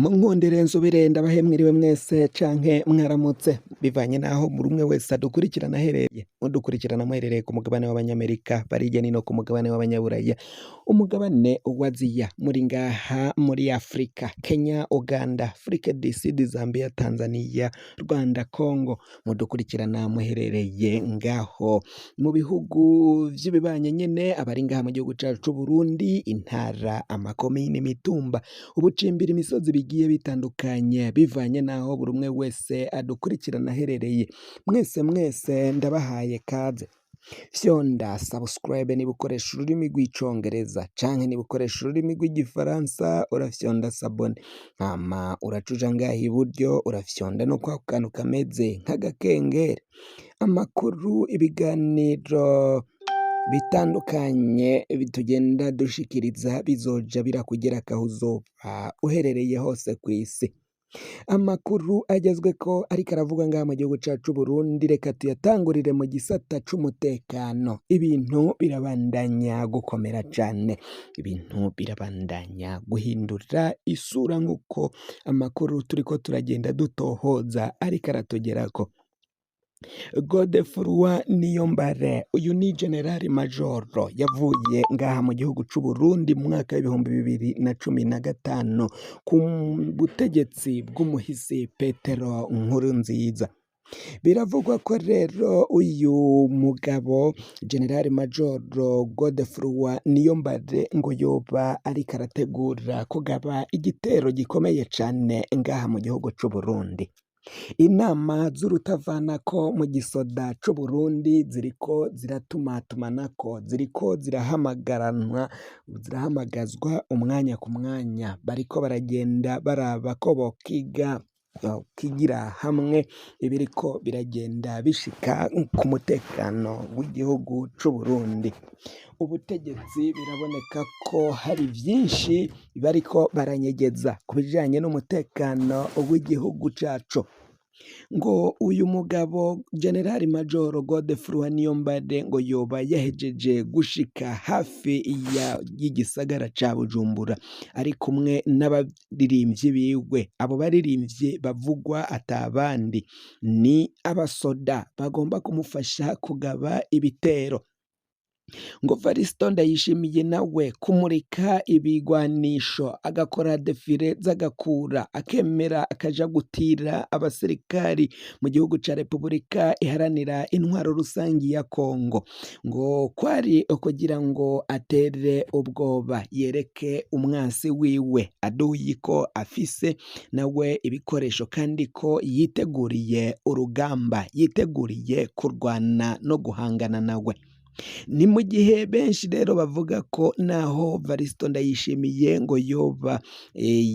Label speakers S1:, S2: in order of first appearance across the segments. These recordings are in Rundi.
S1: Munkundire nsubire ndabahe mwiriwe mwese canke mwaramutse bivanye naho buri umwe wese adukurikirana aherereye. Mudukurikirana muherereye ku mugabane w'abanyamerika, bari hirya no hino ku mugabane w'abanyaburaya, umugabane w'Aziya, muri ngaha muri Afrika, Kenya, Uganda, Afrique du Sud, Zambia, Tanzania, Rwanda, Congo, mudukurikirana muherereye ngaho mu bihugu vy'ibibanyi nyene, abari ngaha mu gihugu cacu c'Uburundi, intara, amakomine, imitumba, ubucimbira, imisozi bigiye bitandukanye bivanye n'aho buri umwe wese adukurikirana aherereye. Mwese mwese ndabahaye kaze. Fyonda subscribe niba ukoresha ururimi rw'icongereza canke niba ukoresha ururimi rw'igifaransa urafyonda s'abonner, hama uraca uja ngaha iburyo urafyonda no kwako kantu kameze nk'agakengeri. Amakuru, ibiganiro bitandukanye tugenda dushikiriza bizoja birakugerako aho uzoba uherereye hose kw'isi. Amakuru agezweko ariko aravugwa ngaha mu gihugu cacu c'Uburundi, reka tuyatangurire mu gisata c'umutekano. Ibintu birabandanya gukomera cane, ibintu birabandanya guhindura isura nk'uko amakuru turiko turagenda dutohoza ariko aratugerako. Godefroid Niyombare, uyu ni generali majoro yavuye ngaha mu gihugu c'Uburundi mu mwaka w'2015 ku butegetsi bw'umuhisi Petero Nkurunziza. Biravugwa ko rero uyu mugabo generali majoro Godefroid Niyombare ngo yoba ariko arategura kugaba igitero gikomeye cane ngaha mu gihugu c'Uburundi. Inama z'urutavanako mu gisoda c'Uburundi ziriko ziratumatumanako, ziriko zirahamagaranwa, zirahamagazwa umwanya ku mwanya, bariko baragenda baraba ko bokiga bokwigira hamwe ibiriko biragenda bishika ku mutekano w'igihugu c'Uburundi. Ubutegetsi biraboneka ko hari vyinshi bariko baranyegeza ku bijanye n'umutekano w'igihugu cacu. Ngo uyu mugabo generali majoro Godefroid Niyombare ngo yoba yahejeje gushika hafi y'igisagara ca Bujumbura ari kumwe n'abaririmvyi biwe. Abo baririmvyi bavugwa atabandi ni abasoda bagomba kumufasha kugaba ibitero. Ngo Varisito Ndayishimiye nawe kumurika ibigwanisho agakora défilé z'agakura akemera akaja gutira abasirikari mu gihugu ca Repubulika Iharanira Intwaro Rusangi ya Kongo, ngo kwari ukugira ngo atere ubwoba yereke umwansi wiwe aduyi ko afise nawe ibikoresho kandi ko yiteguriye urugamba, yiteguriye kurwana no guhangana nawe. Ni mu gihe benshi rero bavuga ko naho Varisito Ndayishimiye ngo yoba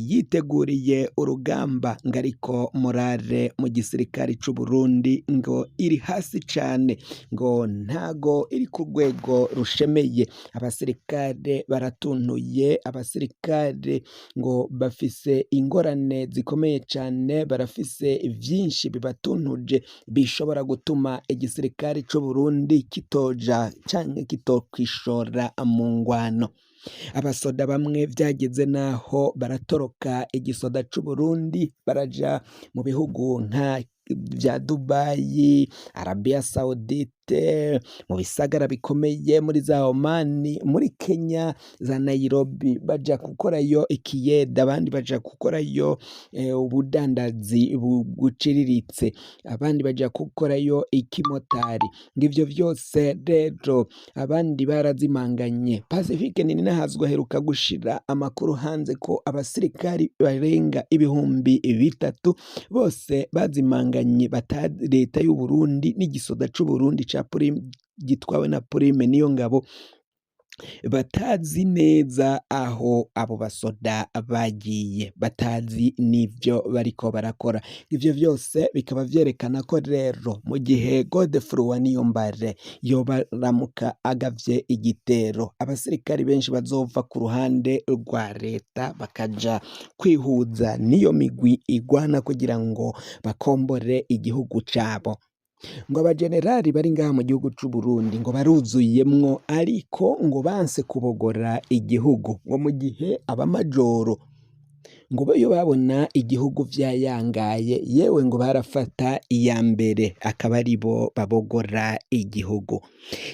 S1: yiteguriye urugamba, ngo ariko morale mu gisirikare c'Uburundi ngo iri hasi cane, ngo ntago iri ku rwego rushemeye. Abasirikare baratuntuye, abasirikare ngo bafise ingorane zikomeye cane, barafise vyinshi bibatuntuje bishobora gutuma igisirikare c'Uburundi kitoja canke kitokwishora mu ngwano. Abasoda bamwe vyageze naho baratoroka igisoda c'Uburundi baraja mu bihugu nka vya Dubayi, Arabia Saudite, mu bisagara bikomeye muri za Omani, muri Kenya za Nairobi, baja gukorayo ikiyede, abandi baja gukorayo ubudandazi buciriritse, abandi baja gukorayo ikimotari. Ngo ivyo vyose rero abandi barazimanganye. Pacifique Nininahazwa aheruka gushira amakuru hanze ko abasirikari barenga 3000 bose bazimanganye leta y'Uburundi n'igisoda c'Uburundi ca Prime gitwawe na Prime Niyongabo batazi neza aho abo basoda bagiye, batazi n'ivyo bariko barakora. Ivyo vyose bikaba vyerekana ko rero mu gihe Godefroid Niyombare yoba aramuka agavye igitero, abasirikari benshi bazova ku ruhande rwa leta bakaja kwihuza n'iyo migwi igwana kugira ngo bakombore igihugu cabo. Ngo abajenerali bari ngaha mu gihugu c'Uburundi ngo baruzuyemwo, ariko ngo banse kubogora igihugu, ngo mu gihe abamajoro Ngo iyo babona igihugu vyayangaye, yewe ngo barafata iya mbere akaba aribo babogora igihugu.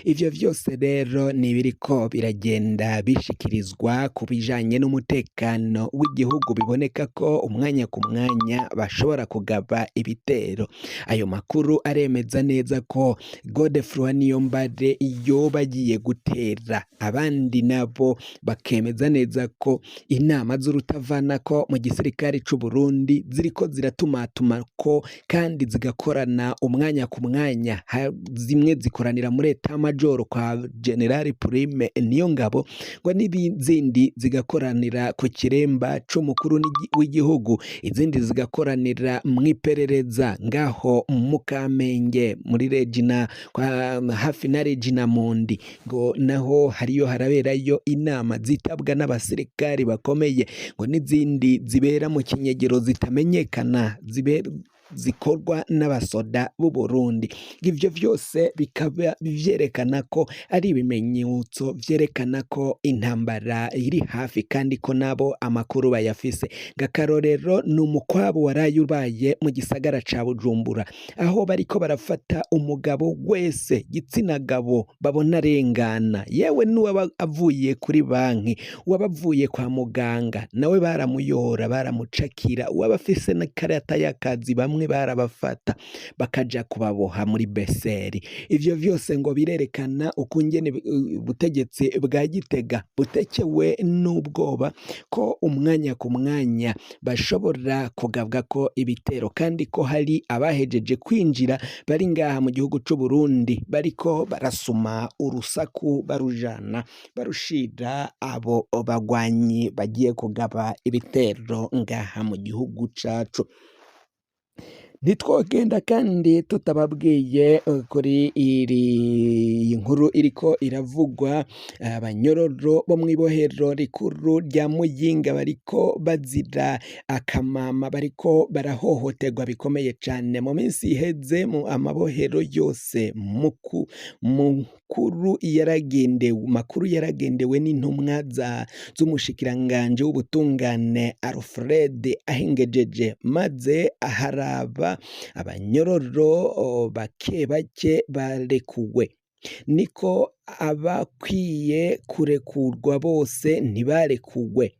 S1: Ivyo vyose rero ni ibiriko biragenda bishikirizwa ku bijanye n'umutekano w'igihugu, biboneka ko umwanya ku mwanya bashobora kugaba ibitero. Ayo makuru aremeza neza ko Godefroid Niyombare yoba agiye gutera, abandi nabo bakemeza neza ko inama z'urutavanako mu gisirikare c'u Burundi ziriko ziratumatumako kandi zigakorana umwanya ku mwanya. Zimwe zikoranira muri eta majoro kwa General Prime Niyongabo, ngo n'izindi zigakoranira ku kiremba c'umukuru w'igihugu, izindi zigakoranira mw'iperereza ngaho mu Kamenge muri Regina kwa, hafi na Regina Mundi, ngo naho hariyo haraberayo inama zitabwa n'abasirikari bakomeye, ngo n'izindi zibera mu kinyegero zitamenyekana zikorwa n'abasoda b'u Burundi. Ivyo vyose bikaba vyerekana ko ari ibimenyetso vyerekana ko intambara iri hafi kandi ko nabo amakuru bayafise. Ngakarorero ni umukwabu waraye ubaye mu gisagara ca Bujumbura, aho bariko barafata umugabo wese gitsina gabo babona arengana, yewe n'uwaba avuye kuri banki, uwaba avuye kwa muganga nawe baramuyora baramucakira, uwaba afise n'ikarata y'akazi bamwe barabafata bakaja kubaboha muri beseri. Ivyo vyose ngo birerekana ukungene ubutegetsi bwa Gitega butekewe n'ubwoba ko umwanya ku mwanya bashobora kugabwa ko ibitero, kandi ko hari abahejeje kwinjira bari ngaha mu gihugu c'u Burundi bariko barasuma urusaku barujana barushira abo bagwanyi bagiye kugaba ibitero ngaha mu gihugu cacu. Ntitwogenda kandi tutababwiye kuri iri nkuru iriko iravugwa, abanyororo bo mw'ibohero rikuru rya Muyinga bariko bazira akamama, bariko barahohoterwa bikomeye cane. Mu minsi iheze mu amabohero yose mukuru yaragendewe, makuru yaragendewe n'intumwa z'umushikiranganji w'ubutungane Alfred Ahingejeje, maze aharaba abanyororo bake bake barekuwe. Niko abakwiye kurekurwa bose ntibarekuwe.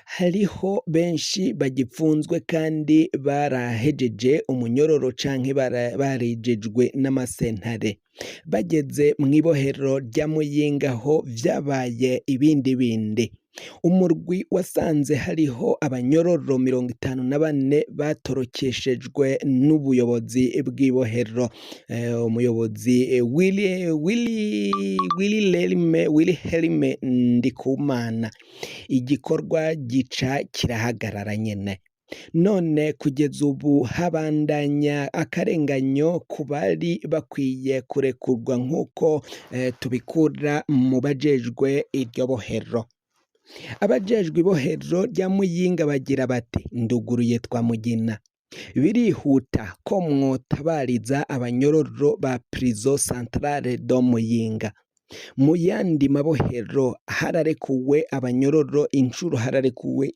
S1: Hariho benshi bagipfunzwe kandi barahejeje umunyororo canke barejejwe n'amasentare. Bageze mw'ibohero rya Muyinga ho vyabaye ibindi bindi. Umurwi wasanze hariho abanyororo 54 batorokeshejwe n'ubuyobozi bw'ibohero. Umuyobozi Wilhelme Ndikumana. Igikorwa gica kirahagarara nyene. None kugeza ubu habandanya akarenganyo ku bari bakwiye kurekurwa nk'uko tubikura mu bajejwe iryo bohero. Abajejwe ibohero rya Muyinga bagira bati nduguruye twa Mugina. Birihuta ko mwotabariza abanyororo ba Prison Centrale do Muyinga. Mu yandi mabohero hararekuwe abanyororo incuro hararekuwe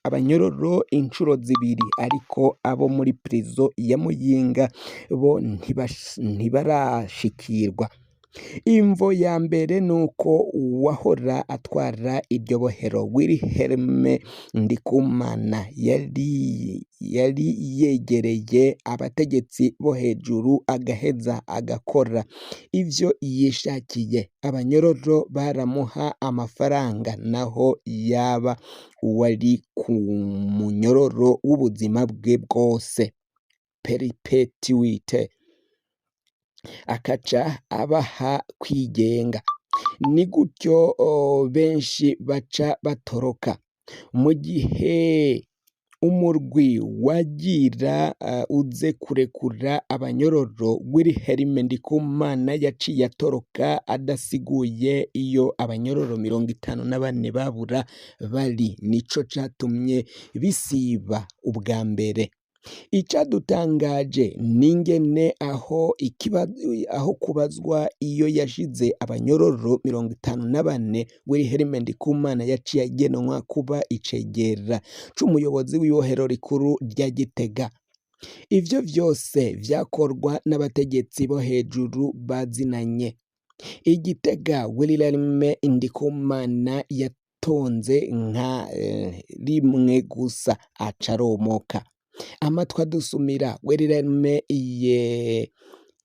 S1: abanyororo incuro zibiri, ariko abo muri prison ya Muyinga bo ntibarashikirwa. Imvo ya mbere nuko uwahora atwara iryo bohero Wilhelme Ndikumana yari yegereye abategetsi bo hejuru agaheza agakora ivyo yishakiye. Abanyororo baramuha amafaranga, naho yaba uwari ku munyororo w'ubuzima bwe bwose perpetuite, akaca abaha kwigenga. Ni gutyo benshi baca batoroka. Mu gihe umurwi wagira uze kurekura abanyororo, Wilhelme Ndikumana yaciye atoroka adasiguye iyo abanyororo 54 babura bari. Nico catumye bisiba ubwa mbere. Icadutangaje n'ingene aho kubazwa iyo yashize abanyororo 54, Wilhelm Ndikumana yaciye agenwa kuba icegera c'umuyobozi w'ibohero rikuru rya Gitega. Ivyo vyose vyakorwa n'abategetsi bo hejuru bazinanye. I Gitega Wilhelm Ndikumana yatonze nka rimwe gusa aca aromoka. Amatwi adusumira Wilhelm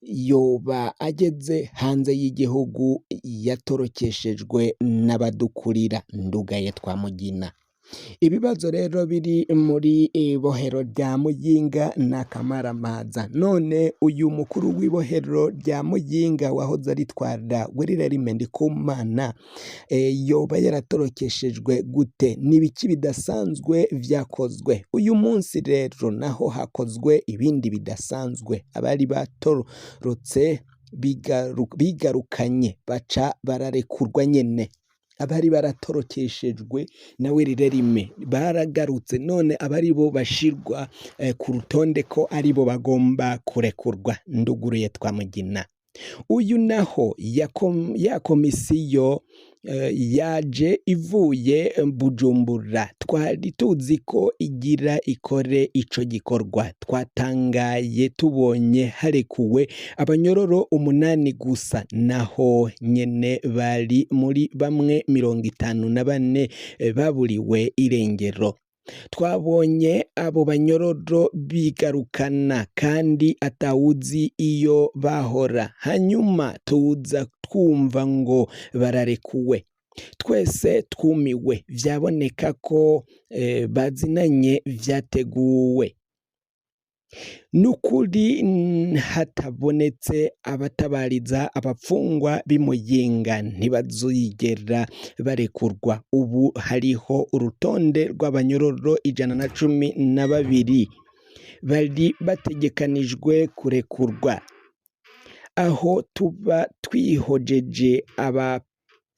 S1: yoba ageze hanze y'igihugu yatorokeshejwe n'abadukurira Ndugaye Twamugina. Ibibazo rero biri muri ibohero rya Muyinga n'akamaramaza. None uyu mukuru w'ibohero rya Muyinga wahoze aritwara Wilhelm Ndikumana yoba yaratorokeshejwe gute? N'ibiki bidasanzwe vyakozwe? Uyu munsi rero naho hakozwe ibindi bidasanzwe. Abari batorotse bigarukanye baca bararekurwa nyene. Abari baratorokeshejwe na Wilhelm baragarutse, none abaribo bashirwa ku rutonde ko aribo bagomba kurekurwa. Nduguruye Twamugina. Uyu naho ya komisiyo yaje ivuye Bujumbura, twari tuzi ko igira ikore ico gikorwa. Twatangaye tubonye harekuwe abanyororo 8 gusa, naho nyene bari muri bamwe 54 baburiwe irengero. Twabonye abo banyororo bigarukana kandi atawuzi iyo bahora, hanyuma tuza twumva ngo bararekuwe. Twese twumiwe, vyaboneka ko bazinanye vyateguwe. Nukuri hatabonetse abatabariza abapfungwa b'Imuyinga ntibazigera barekurwa. Ubu hariho urutonde rw'abanyororo 112 bari bategekanijwe kurekurwa. Aho tuba twihojeje aba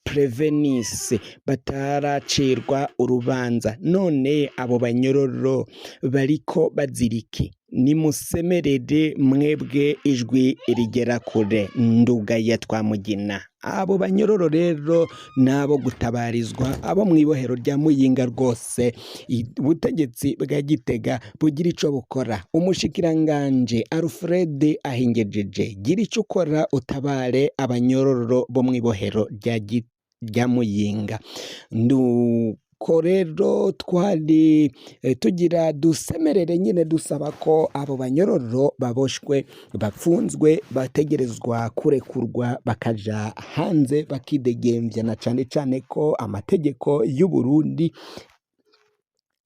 S1: prevenise bataracirwa urubanza. None abo banyororo bariko baziriki? Nimusemerere mwebwe ijwi rigera kure. Ndugaye Twamugina. Abo banyororo rero nabo gutabarizwa, abo mw'ibohero rya Muyinga rwose. Ubutegetsi bwa Gitega bugira ico bukora. Umushikiranganje Alfred Ahingejeje, gira ico ukora utabare abanyororo bo mw'ibohero rya Muyinga. Nuko rero twari tugira dusemerere nyine dusaba ko abo banyororo baboshwe, bapfunzwe, bategerezwa kurekurwa bakaja hanze bakidegemvya, na cane cane ko amategeko y'u Burundi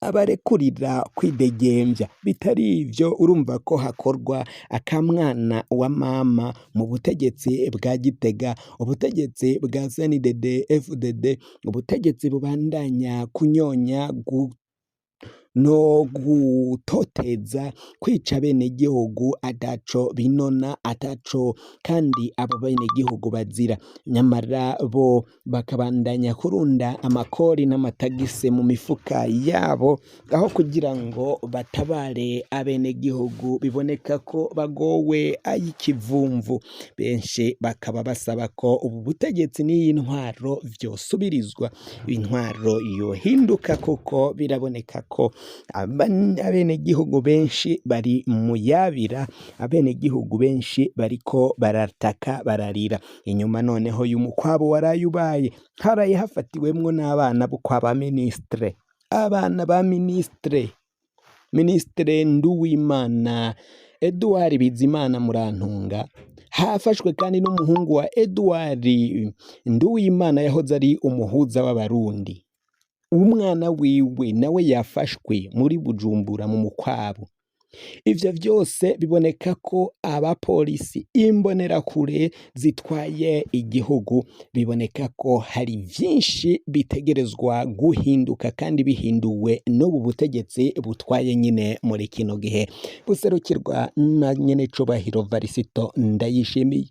S1: abarekurira kwidegemvya. Bitari ivyo urumva ko hakorwa akamwana wa mama mu butegetsi bwa Gitega, ubutegetsi bwa CNDD FDD, ubutegetsi bubandanya kunyonya no gutoteza, kwica abenegihugu ataco binona, ataco kandi abo benegihugu bazira. Nyamara bo bakabandanya kurunda amakori n'amatagisi mu mifuka yabo, aho kugira ngo batabare abenegihugu biboneka ko bagowe ay'ikivumvu. Benshi bakaba basaba ko ubu butegetsi n'iyi ntwaro vyosubirizwa, intwaro yohinduka, kuko biraboneka ko abenegihugu benshi bari muyabira, abenegihugu benshi bariko barataka bararira. Inyuma noneho y'umukwabo waraye ubaye, haraye hafatiwemwo n'abana bo kwa ba ministre, abana ba ministre, Ministre Nduwimana Edouard Bizimana Murantunga. Hafashwe kandi n'umuhungu wa Edouard Nduwimana yahoze ari umuhuza w'Abarundi. Umwana wiwe nawe yafashwe muri Bujumbura mu mukwabo. Ivyo vyose biboneka ko abapolisi imbonerakure zitwaye igihugu, biboneka ko hari vyinshi bitegerezwa guhinduka kandi bihinduwe n'ubu butegetsi butwaye nyine muri kino gihe, buserukirwa na nyenecubahiro Varisito Ndayishimiye.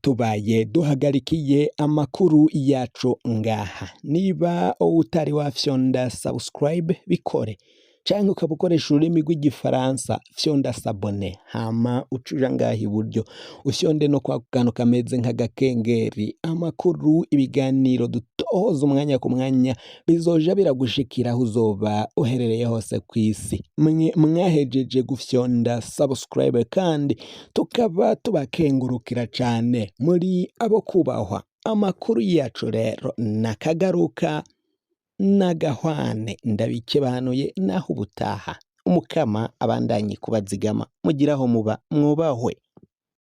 S1: Tubaye duhagarikiye amakuru yacu ngaha. Niba utari wafyonda subscribe bikore. Canke ukaba ukoresha ururimi rw'igifaransa, fyonda s'abonner, hama uce uja ngaha iburyo ufyonde no kwa kantu kameze nk'agakengeri. Amakuru, ibiganiro dutoza umwanya ku mwanya bizoja biragushikira aho uzoba uherereye hose kw'isi. Mwe mwahejeje gufyonda subscribe kandi tukaba tubakengurukira cane, muri abo kubahwa. Amakuru yacu rero nakagaruka n'agahwane, ndabikebanuye naho ubutaha. Umukama abandanye kubazigama, mugire aho muba mwubahwe.